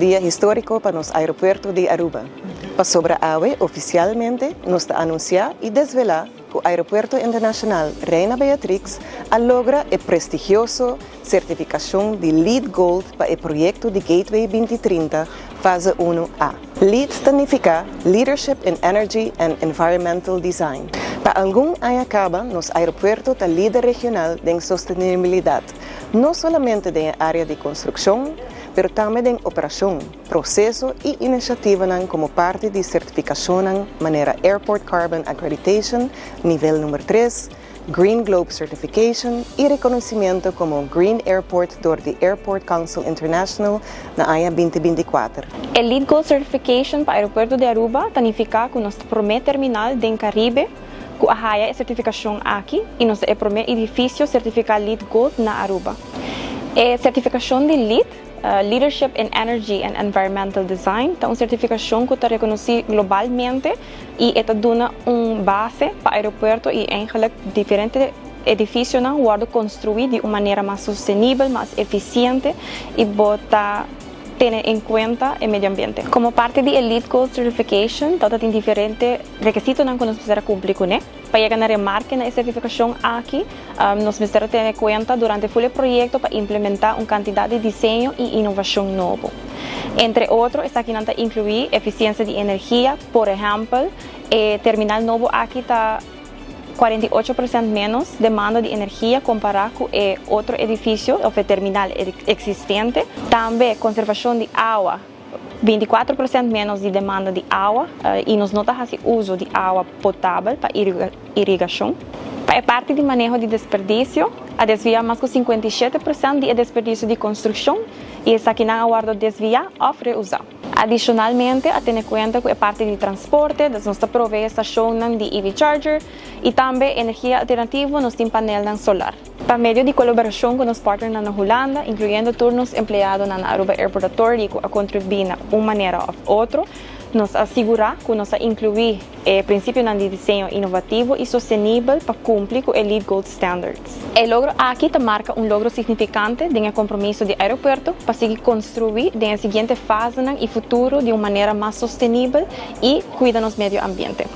Dia historico pa nos aeropuerto di Aruba. Pasobra awe, oficialmente, nos ta anuncia y desvela cu Aeropuerto Internacional Reina Beatrix a logra e prestigioso certificacion di LEED Gold pa e proyecto di Gateway 2030 fase 1A. LEED significa Leadership in Energy and Environmental Design. Pa algun aña caba, nos aeropuerto ta lider regional den sostenibilidad, no solamente den area di construccion, pero tambe den operacion, proceso y iniciativa como parti di certificacion manera Airport Carbon Accreditation, nivel number 3, Green Globe Certification y reconocimento como Green Airport door di Airport Council International na aña 2024. E LEED Gold Certification pa aeropuerto di Aruba ta significa cu nos prome terminal den Caribe cu a haya e certificacion aki y nos ta e prome edificio certifica LEED Gold na Aruba. E certificacion di LEED, Leadership in Energy and Environmental Design, ta un certificacion cu ta reconoci globalmente y ta duna un base pa aeropuerto y eigenlijk diferente edificionan wordo construi di un manera mas sostenibel, mas eficiente y bo ta tene na cuenta e medio ambiente. Como parti di LEED Gold Certification, tin diferente requisitonan cu nos mester cumpli cu ne? Pa yega na remarke na certificacion aki, nos mester tene na cuenta durante e proyecto pa implementa un cantidad di diseño y inovacion nobo. Entre otro, esaki ta inclui eficiencia di energia, por ehempel, e terminal nobo aki ta 48% menos demanda di energia compara cu e otro edificio of terminal existente. Tambe conservacion di awa, 24% menos di demanda di awa y nos no ta haci uso di awa potabel pa irigacion. Pa parti di maneho di desperdicio, a desvia mas cu 57% di desperdicio di construccion y esaki nan a wordo desvia of reusa. Adicionalmente, a tene cuenta cu e parti di transporte, nos ta provee stacion di EV charger y tambe energia alternativo, nos tin panel solar. Pa medio di colaboracion cu nos partner na Hulanda, incluyendo tur nos empleadonan na Aruba Airport Authority, cu a contribui di un manera of otro, nos a sigura cu nos a inclui e principio di diseño inovativo y sostenibel pa cumpli cu e LEED Gold Standards. E logro aki ta marca un logro significante di compromiso di aeropuerto pa sigui construi e siguiente fase y futuro di un manera mas sostenibel y cuida nos medio ambiente.